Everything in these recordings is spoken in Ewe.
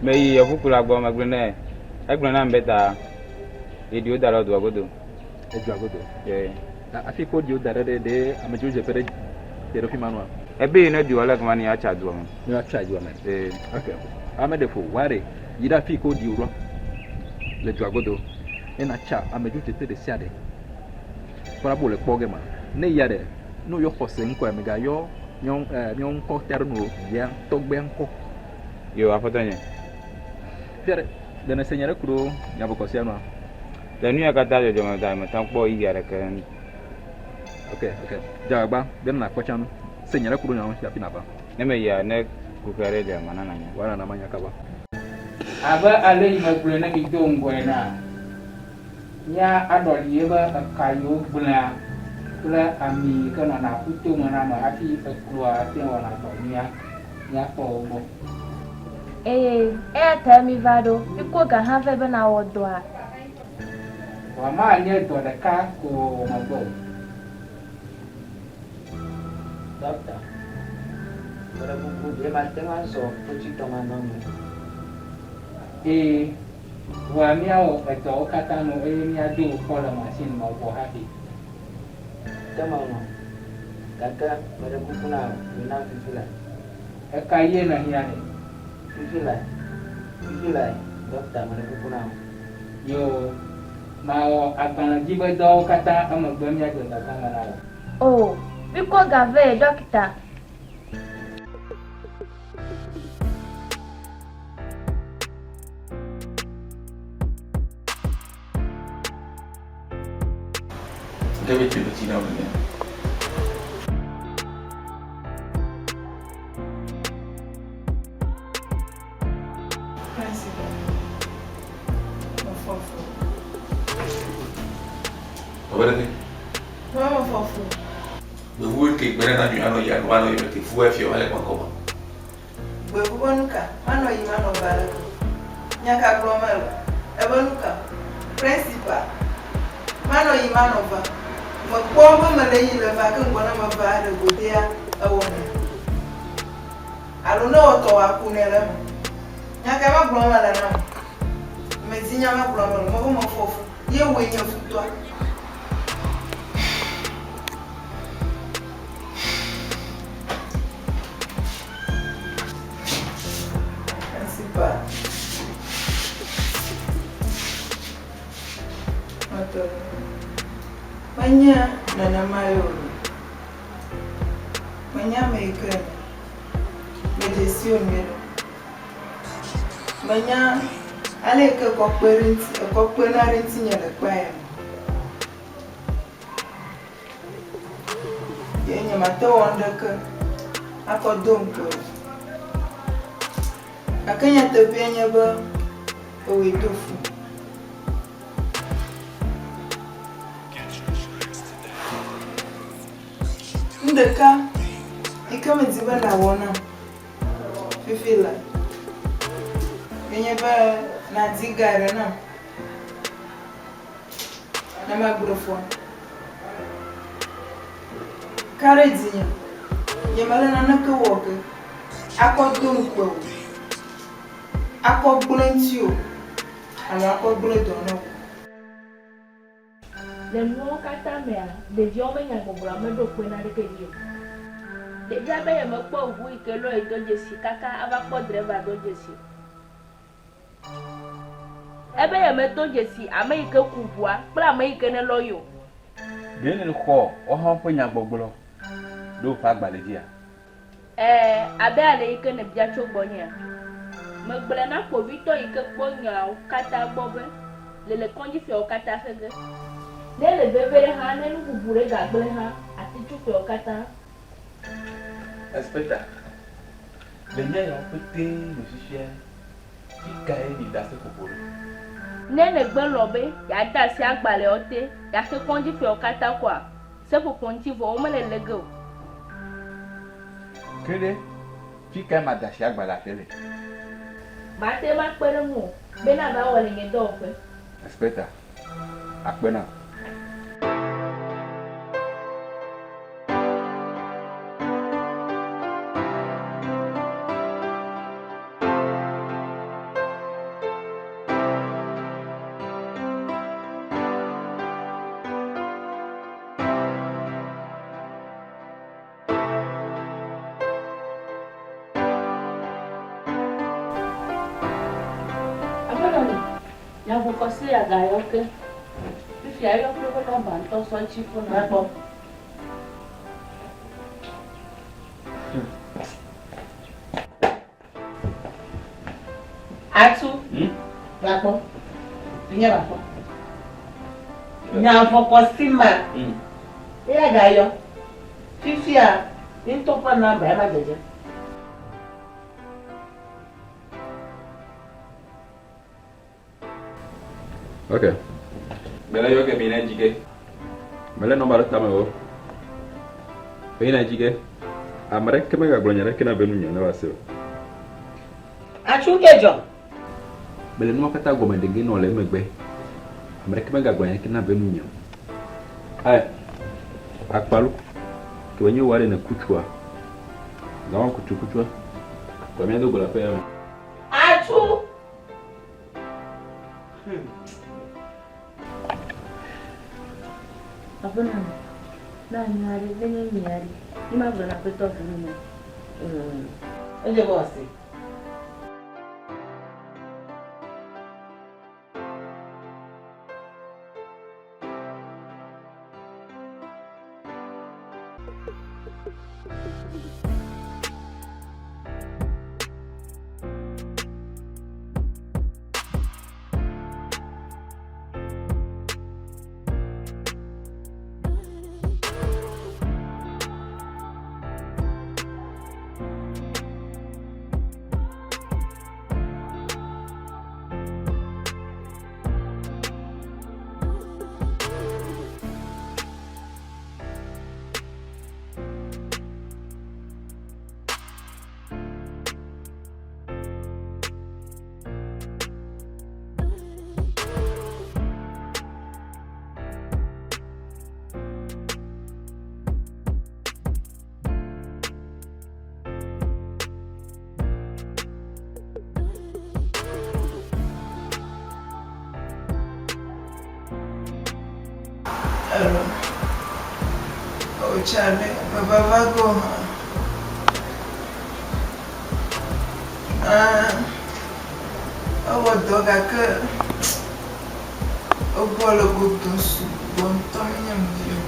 Meyi eʋukula gbɔ megblɔ nɛ. Egblɔ nam be ta yeɖi wo da ɖe dua godo. Edua godo. Ye. Afi ko ɖi wo da ɖe ɖe ɖe amedzrodzeƒe ɖe te ɖe fi ma nua? Ebe yi ne ɖi wo le gama ne yeatsa dua me. Ne yeatsa dua me. Ye. Ok. Ame ɖe ƒo wa ɖe yi ɖe afi ko ɖi wo ɖoa le dua godo. Ne natsa amedzrodzeƒe ɖe sia ɖe. Kpɔ ɖa be wole kpɔ ge ma. Ne yia ɖe ne woyɔ xɔse ŋkɔa mègayɔ míawo míawo ŋkɔ te ɖe nu o, via tɔgbea ŋkɔ. Yo, aƒetɔ nye. Fia ɖe, ɖe nèse nya ɖe ku ɖo nya bɔkɔ sia nua? Le nu ya katã dzɔdzɔ me ta mete ŋu kpɔ ɣeyiɣi aɖeke. Ok, ok. Dze agbagba be ne nàkpɔ tsã nu. Se nya ɖe ku ɖo nya ŋu hafi nàva. Ne meyia, ne kuxi aɖe lia, mana nànya. Wòa nana manya kaba. Abe ale yi megblɔe ne mi do ŋgɔe enea, mía aɖɔli ebe eka yiwo gblẽa kple ami yi ke nɔna ƒuto me na ame hafi ekloa te wɔna dɔ nyuia, míakpɔ wo gbɔ. Eye eya tae míva ɖo. Míkɔ ga hã vɛ be nàwɔ dɔa. Vɔa manye dɔ ɖeka ko wɔwɔ megbe o. Ɖɔkta, meɖe kuku, ɖe mate ŋu azɔ kpotitɔ manɔmee? Ee, vɔa míawɔ edɔwo katã nu eye míado wò kpɔ le machine me vɔ hafi. Ke melɔ̃, gake meɖe kuku na wò, wɔe nam fifi laa. Ɣekaɣie nèhiã nɛ? Fifi lae, fifi lae, ɖɔkta, meɖe kuku na wò. Yoo, mawɔ agbalẽ dzi be dɔwo katã emegbe míadze dɔ gɔme na wò. Oo, míkɔ ga vɛ, ɖɔkta. David Timothy na wònye. Principal, mefɔ fu. Ɔbɛ ɖe ke. Mama mefɔ fu. Gbevu ke gbe ɖe na nyui anɔ yi anɔ anɔ yi me ke fu efiɔ ale kpɔ kɔma. Gbevu be nuka? Manɔ yi manɔ va aleke? Nya ka gblɔm mele? Ebe nuka? Principal, Manɔ yi manɔ va. Mekpɔ be mele yi le va ke ŋgbɔ ne meva ɖe godea ewɔnɛ. Alo ne ewɔ tɔwòa kunɛ le eme. Nya kae va gblɔm mele na wò? Medi nya ma gblɔm mele o. Mebe mefɔ fu ye wòe nye futɔa. Principal. Metɔ. Menye nenema ye o. Menye ame yi ke nye. Medze si wò nyuie ɖe. Menya ale yi ke ekɔ kpe ɖe ŋuti, ekɔ kpena ɖe ŋutinye le kpea ya me. Ye nyemate wɔ nuɖeke akɔ do ŋukpe o. Gake nyateƒee nye be ewɔe do fu. Nu ɖeka yi ke medi be nàwɔ nam fifi la ye nye be nàdi ga aɖe nam ne magblɔ fua. Ka ɖe dzinye, nyemele naneke wɔ ge akɔ do ŋukpe wò, akɔ gblẽ ŋutiwò alo akɔ gblẽ dɔ na wò. Le nuawo katã mea, ɖeviawo me nyagbɔgblɔa meɖo kpe naneke dzi o. Ɖevia be yemekpɔ ʋu yi ke lɔ ye do dzesi kaka ava kpɔ drɛva do dzesi o. Ebe yemedo dzesi ame yi ke ku ʋua kple ame yi ke nelɔ ye o. Ɖe nèxɔ woawo ƒe nyagbɔgblɔ ɖe woƒe agbalẽ dzia? Ɛ̃, abe ale yi ke nèbia tso gbɔnyea, megblɔe na kpovitɔ yi ke kpɔ nyawo katã gbɔ be, Lele kɔdzifiawo katã xe ge. Ne ele veve ɖe hã, ne nu bubu ɖe gagblẽ hã, ati tso ƒeawo katã. Inspector, le nya yawo petɛ me fifia, fi kae mi ɖaseƒoƒo ɖo? Ne nègbe lɔ̃ be yeade asi agbalẽawo te, yeaxe kɔdzifiawo katã koa, Seƒoƒo ŋuti vɔ womele lé ge o. Ke ɖe, fi kae made asi agbalẽa te le? Mate ŋu akpe ɖe ŋuwò be nava wɔ le nye dɔwɔƒe. Inspector, akpe nam. Nyavukɔsi ya gayɔ ke. Fifia eyɔ kple eƒe nɔmba ŋutɔ sɔ tsi fon na. Makpɔ. Atu. Va kpɔ. Vinye va kpɔ. Nyavukɔsi ma. Eya gayɔ. Fifia ye ŋutɔ ƒe nɔmba ema dzedze. Ok. Mele yɔ ke mi ne dzi ke. Mele nɔmba ɖe tame o. Eyi na dzi ke. Ame ɖeke megagblɔ nya ɖeke na be nunye ne va se o. Atsu ke dzɔ. Mele nua katã gɔme ɖe ge nɔ le emegbe. Ame ɖeke megagblɔ nya ɖeke na be nunye o. Ayi. Akpalu. Ke be nye wa ɖe ne kutsua. Zãma kutsu kutsua. Kɔ mía do go le aƒe ya me. Atsu. Aƒenɔ, ne anyo aɖe, ne nye nyui aɖe, mi ma gblɔ na aƒetɔ vi nɔ. Edze be wòase. Hello. Oh, Charlie, meva va go hã. Ah, ewɔ dɔ gake egbɔ le godo sugbɔ ŋutɔ menye nu vi o.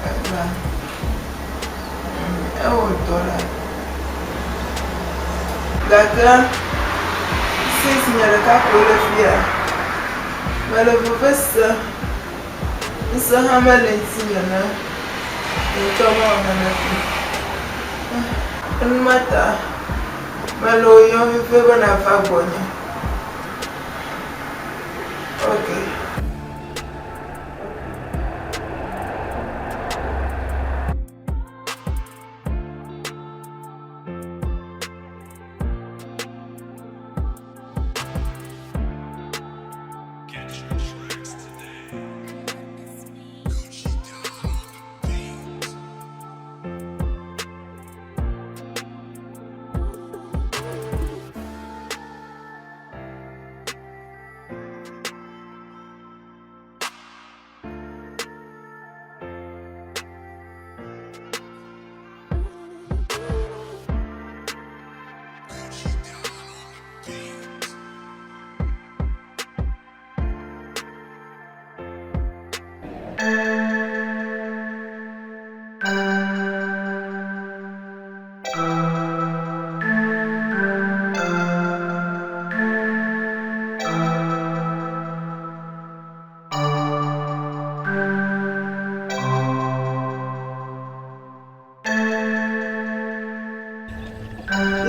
Eva, ewɔ dɔ la. Gake since nye ɖeka koe le fia, mele veve sem. Ŋusẽ hã mele ŋutinye ne nye ŋutɔ mawɔ naneke o. Enumata mele wò yɔm vevie be nàva gbɔnye. Okay.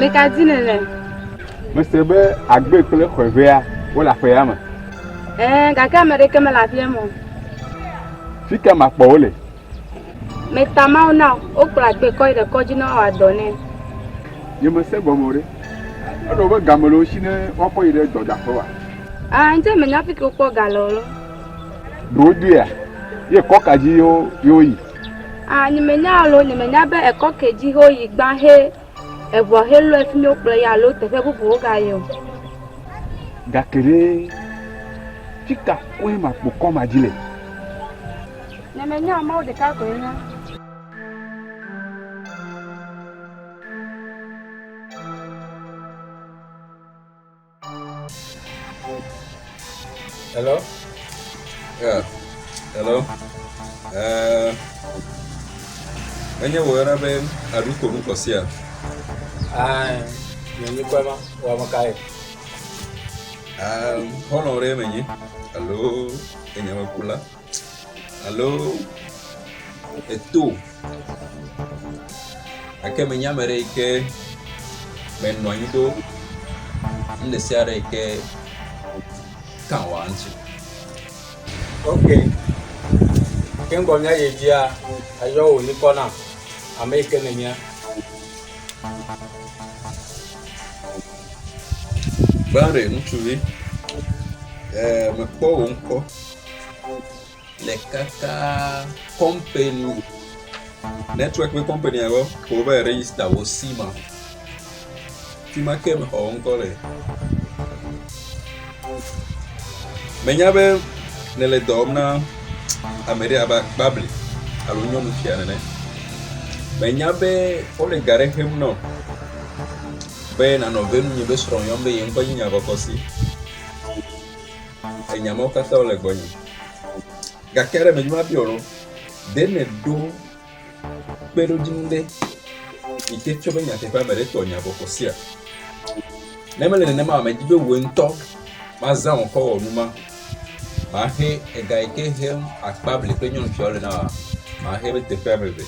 Meka di nene. Mese be agbe kple xɔevea wole aƒe ya me. Ɛɛ, gake ame ɖeke mele aƒea me o. Fi ka makpɔ wo le? Meta Mawu na wò, wokplɔ agbe kɔ yi ɖe kɔdzi ne woawɔ dɔ nɛ. Nyemese gɔme o ɖe. Eɖe be game le wo si ne woakɔ yi ɖe dɔdaƒe oa? Aa, ŋtsɛ menya fi ke wokpɔ ga le o lo. Ɖe wodoea? Ye kɔ ka dzi ye woyi? Aa, nyemenya o lo, nyemenya be ekɔ ke dzi woyi gbã he eʋua he lɔe fi mi wokplɔe yi alo teƒe bubu wogayi o. Gake ɖe, fi ka koe makpɔ kɔ ma dzi le? Nyemenya o, Mawu ɖeka koe nya. Hello? Yeah. Hello? Uh, enye wò yɔna be aɖuko nukɔsia? Ae, nye nyikɔe ma, wò ame kae? Ah, xɔlɔ̃ ɖe menye alo enyamekula alo eto gake menye ame ɖe yi ke menɔ anyi ɖo nu ɖe sia ɖe yi ke ka wòa ŋuti. Ok. Ke ŋgɔ míayi dzia, ayɔ wò ŋkɔ nam, ame yi ke nènyea. Gbã ɖe ŋutsuvi, ee mekpɔ wò ŋkɔ le kaka kɔmpani, netwɔki ƒe kɔmpania gbɔ ko wova yi redzista wò sim ma. Fi ma ke mexɔ wò ŋkɔ le. Menya be nèle dɔ wɔm na ame ɖe abe akpabli alo nyɔnufia nene. Menya be wole ga ɖe xem nɔ be nànɔ ve nunye be srɔ̃ yɔm be ye ŋkɔ nye Nyavɔkɔsi. Enya mawo katã wole gbɔnye. Gake ɖe medzi mabia wò ɖo, ɖe nèɖo kpeɖodzinu ɖe yi ke fia be nyateƒe ame ɖe tɔ Nyavɔkɔsia? Ne mele nenema o, medi be wò ŋutɔ mazã wò ŋkɔ wɔ nu ma. Maxe ega yi ke hem akpabli kple nyɔnufiawo le na wòa, maxe be teƒe ame eve.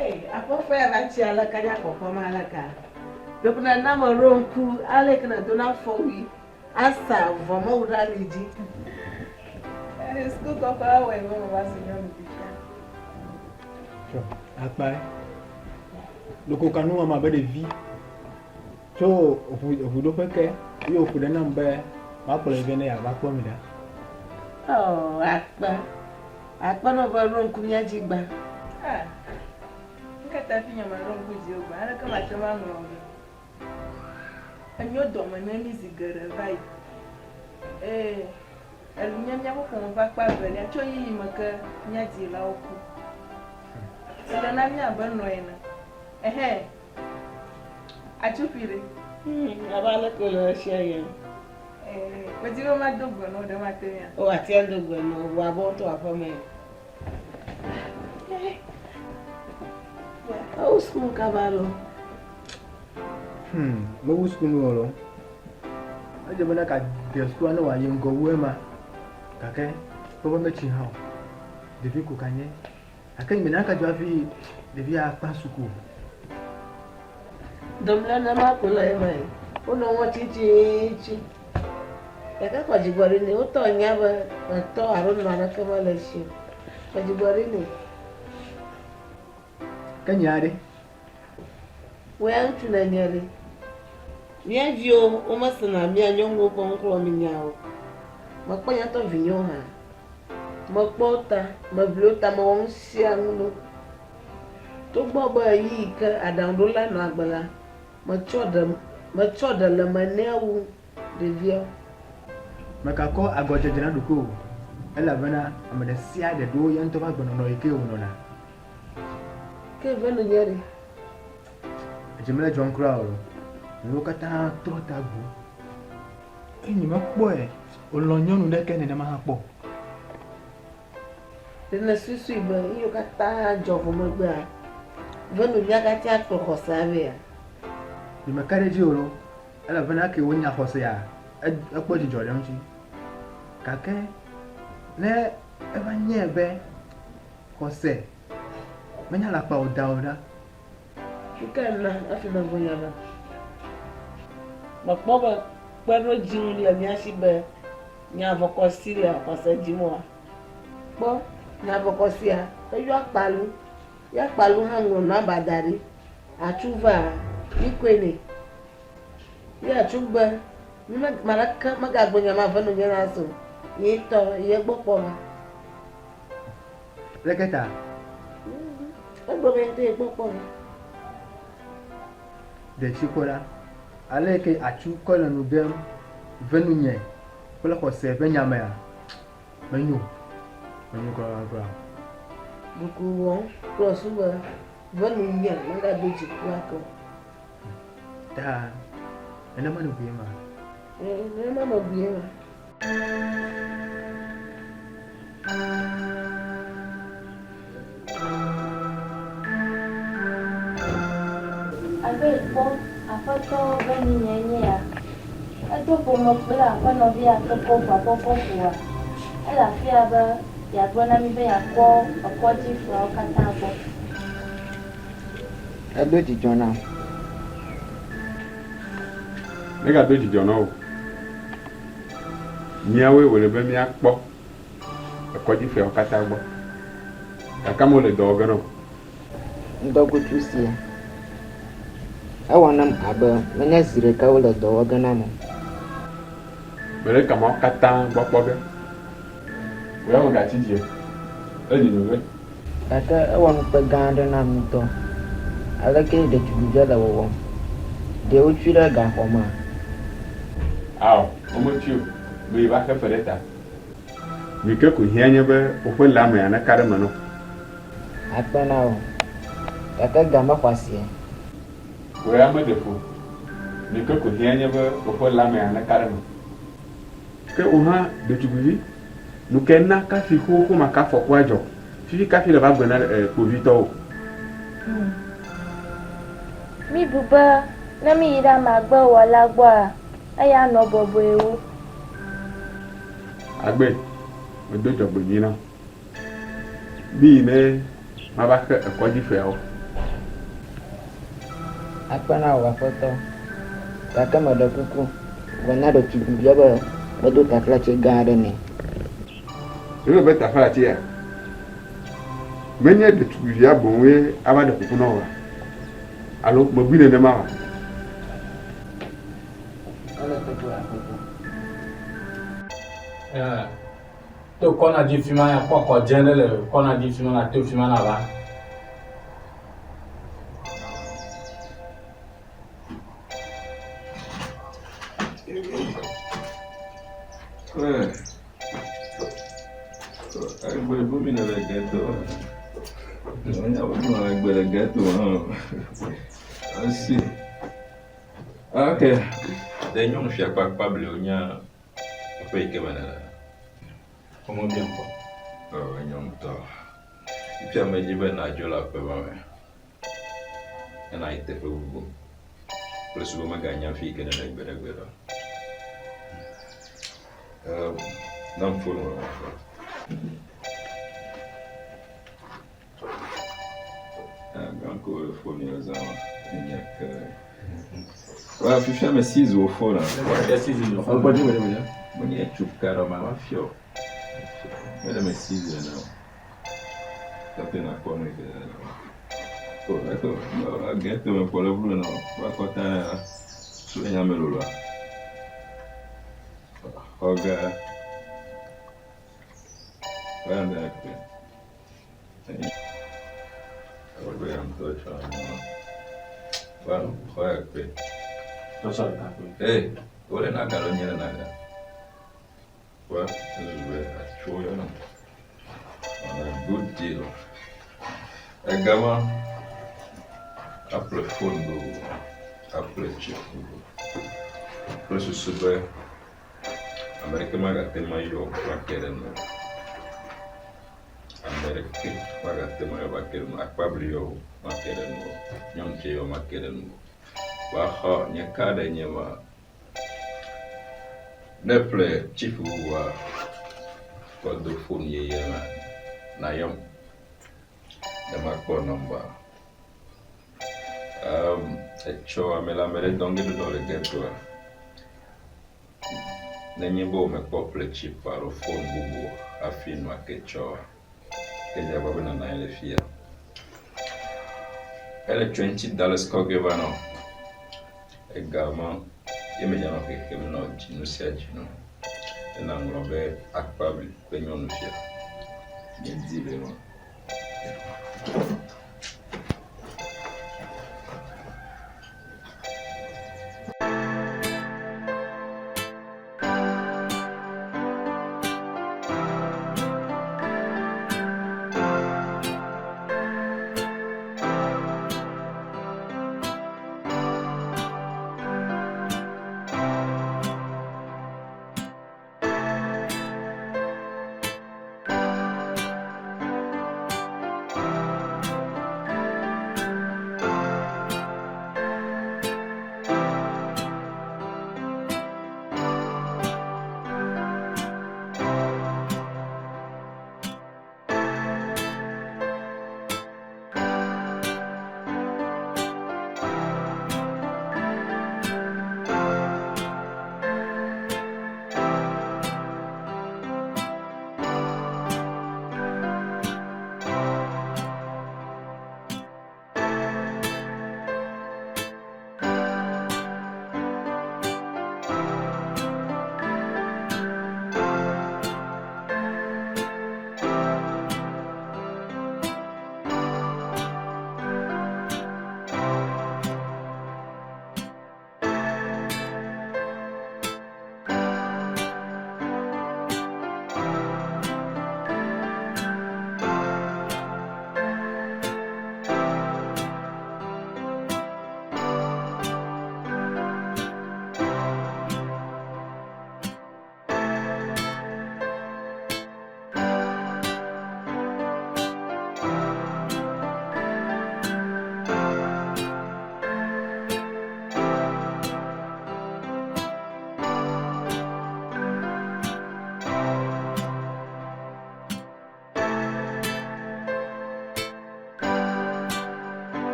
Ei, aƒeƒe ya va tsi ale ka nya kpɔkpɔ ma ale ka. Ɖeko nana meɖo ŋku ale ke nèdona afɔwui asa avɔ mewu ɖe ali dzi. Ee, suku kɔkɔ la wɔe be meva zu nyɔnu fifia. Tsɔ akpae. Ɖeko ka nu wɔm abe ɖevi. Tso ʋu ʋuɖoƒe ke ye wòƒo ɖe nam be makplɔe vɛ ne yeava kpɔ mi ɖa. Oh, akpe. Akpe ne wova ɖo ŋku mía dzi gbã. Ah, nu ka ta hafi nyemaɖo ŋku dziwò gbã? Aleke mate ŋu aŋlɔ wò ɖo? Enyo dɔme na mí zi geɖe va yi. Eye ènye míaƒe ƒome ƒe akpa evelia tso ɣeyiɣi me ke mía dzilawo ku. Èle na mí abe nɔ ene. Ehɛ, Atsuƒui ɖe. Hmm, abe aleke wòle ɣesiaɣi ene. Ee, medi be mado gbe na wò, ɖe mate ŋua? O, atia do gbe na wò, wò abɔ ŋutɔ aƒe me. Ewu sukulu kaba loo. Hmm, mewu sukulu o loo. Edze be ne ka de sukua ne wòayi ŋgɔ wu ema. Gake kpɔ be metsi hã o. Ɖevi ko ka nye. Gake nye menya ka dzɔ hafi ɖevia akpa suku o. Domlɛ nema ko le eme. Wonɔ ŋɔ tsitsitsi. Gake xɔ dzigbɔɖi nɛ. Wotɔ nya be etɔ alo nɔ aɖeke mele esi o. Xɔ dzigbɔɖi nɛ. Ke nyea ɖe? Wò ya ŋutsu nènye ɖe. Mía viwo womesena mía nyɔnuwo ƒe nuxlɔ̃amenya o. Mekpɔ nye ŋutɔ vinyewo hã. Mekpɔ wo ta, meʋli wo ta, mewɔ nu sia nu na wo. Togbɔ be ɣeyiɣi yi ke aɖaŋuɖola nɔ agbe la, metsɔ ɖe metsɔ ɖe le eme nɛ wu ɖeviawo. Mègakɔ agɔdzedze na ɖokuiwò o, elabena ame ɖe sia ɖe ɖo ye ŋutɔ ƒe agbenɔnɔ yi ke wònɔna. Ke ve nunye ɖe? Edzi mele dzɔm kura o. Nuwo katã trɔ ta gu. Ke nyemekpɔe wòlɔ̃ nyɔnu ɖeke nenema hã kpɔ o. Ɖe nèsusui be nu yiwo katã dzɔ vɔ megbea, venuvia gate akplɔ xɔsea vɛa? Nyemeka ɖe edzi o loo, elabena eke wònya xɔsea, ekpɔ dzidzɔ ɖe eŋuti. Gake ne eva nyae be xɔse menye alakpa wòda o ɖa? Nu kae na hafi megblɔ nya ma? Mekpɔ be kpeɖodzinu le mía si be nyavɔkɔsi le xɔse dzim oa? Kpɔ nyavɔkɔsia, eyɔ akpalu, ye akpalu hã ŋlɔ nɔmba da ɖi. Atsu vaa, míkɔe nɛ. Ye atsu be, Ame aɖeke megagblɔ nya ma ve nunye na ase o. Ye ŋutɔ yi egbɔ kpɔ va. Leke ta? Egblɔ be ye ŋutɔ ye gbɔ kpɔ va. Ɖe tsi kpɔ ɖa. Ale ke atsu kɔ le nu ɖem ve nunye kple xɔse ƒe nya mea? Menyo o. Menyo kura kura o. Ɖeko wɔm kple susu be ve nu nyea megado dziku ake o. Ta nenema nèbui ema? Nenema mebui ema. Abe kpɔ aƒetɔ be ninye nye ya. Edo ƒome kple aƒenɔvi ya ke kɔ ʋua kɔkɔ ƒoa. Ele afia be yeagblɔ na mí be yeakpɔ ekɔdzi feawo katã gbɔ. Edo dzidzɔ nam. Negado dzidzɔ na wò. Míawoe wòle be míakpɔ ekɔdzifeawo katã gbɔ. Gake amewo le dɔ wɔ ge na wò. Ŋdɔkutsu sia, ewɔ nam abe menye zi ɖeka wole dɔ wɔ ge nam o. Mele gamawo katã gbɔ kpɔ ge. Wò ya mègatsi dzi o. Ele nyonyo ge. Gake ewɔ ŋukpe gã aɖe nam ŋutɔ. Aleke ɖetugbivia le wɔwɔm? Ɖe wotsui ɖe gaxɔ mea? Ao, wometsui o. Meyi va xe fe ɖe eta. Nu ke ko hiã nye be woƒe lãmea neka ɖe eme na wò. Akpe na wò. Gake ga mexɔ asie. Wò ya meɖe fu o. Nu ke ko hiã nye be woƒe lãmea neka ɖe eme. Ke wò hã, ɖetugbivi, nu kae na kafi xoxo ma ke afɔkua dzɔ fifi kafi nèva gblɔe na kpovitɔwo? Míbu be ne míyi ɖe ameagbewɔla gbɔa, eya anɔ bɔbɔe wu. Agbe, medo dzɔgbenyui na wò. Míyi ne mava xe ekɔdzifeawo. Akpe na wò, Aƒetɔ. Gake meɖe kuku, gblɔ na ɖetugbivia be medo taflatse gã aɖe nɛ. Ele be taflatsea? Menye ɖetugbivia boŋue ava ɖe kuku na wò oa? Alo mebui nenema oa? Ele teƒe, Aƒetɔ. Eh, to kɔna dzi fi ma ya kpɔ xɔ dze ɖe le kɔna dzi fi ma na to fi ma na va. Egbe bu mi le ghetto. Egbe le ghetto hã. Esi. Ok. Ɖe nyɔnufia kpakpa bli wonya eƒe yi ke me nèle? Womebia kpɔ. Oh, enyo ŋutɔ. Fifia medzi be nàdzo le aƒe ma me. Ne nàyi teƒe bubu. Kple susu be meganya fi yi ke nèle gbeɖegbeɖe o. Um, nam fonu wò makpɔ. Ganko le foni le zã enye ke. Wa fifia me seize wo phone. Menye cuka ɖe ma ma fiɔ. Mele me seize ene o. Kape na kpɔ nu ke. O eko ghetto me kpɔ le blu no. Wa kɔta na su enya me loloa. Xɔga. Wa nda ke. Wole naga alo nye le naga? Wa zube atso yɔna. On a good deal. Egama aƒle phone ɖo, aƒle chip ɖo. Kple susu be ame ɖeke magate ŋu ayɔ va ke ɖe nu o. Ame ɖeke magate ŋu ayɔ va ke ɖe nu o. Akpabli yɔ o, make ɖe nu o. Nyɔnu tsɛ yɔ make ɖe nu o. Va xɔ nye ka ɖe nye ma. Ne ƒle chip bubua kɔ do fon yeye me nayɔm ne makpɔ nɔmba. Um, etsɔ ame le ame ɖe dɔm ge ɖoɖo le ghettoa. Nenye be womekpɔ ƒle chip alo fon bubu hafi nua ke tsɔa, edze agbagba be nànɔ anyi le fiya. Ele $20 kɔ ge va nɔ. Ega ma ye medza nɔ xexem nɔ dzinu sia dzinu. Ena ŋlɔ be akpabli kple nyɔnufia. Míedi be ma.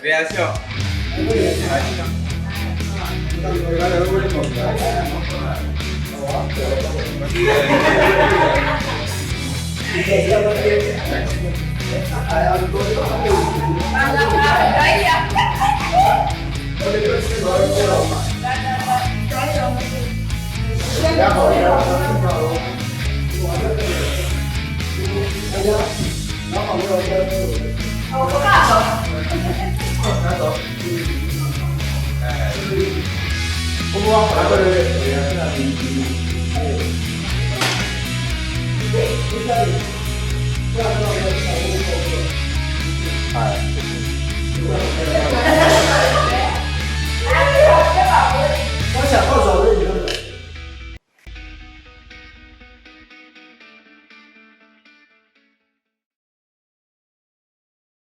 Réaction.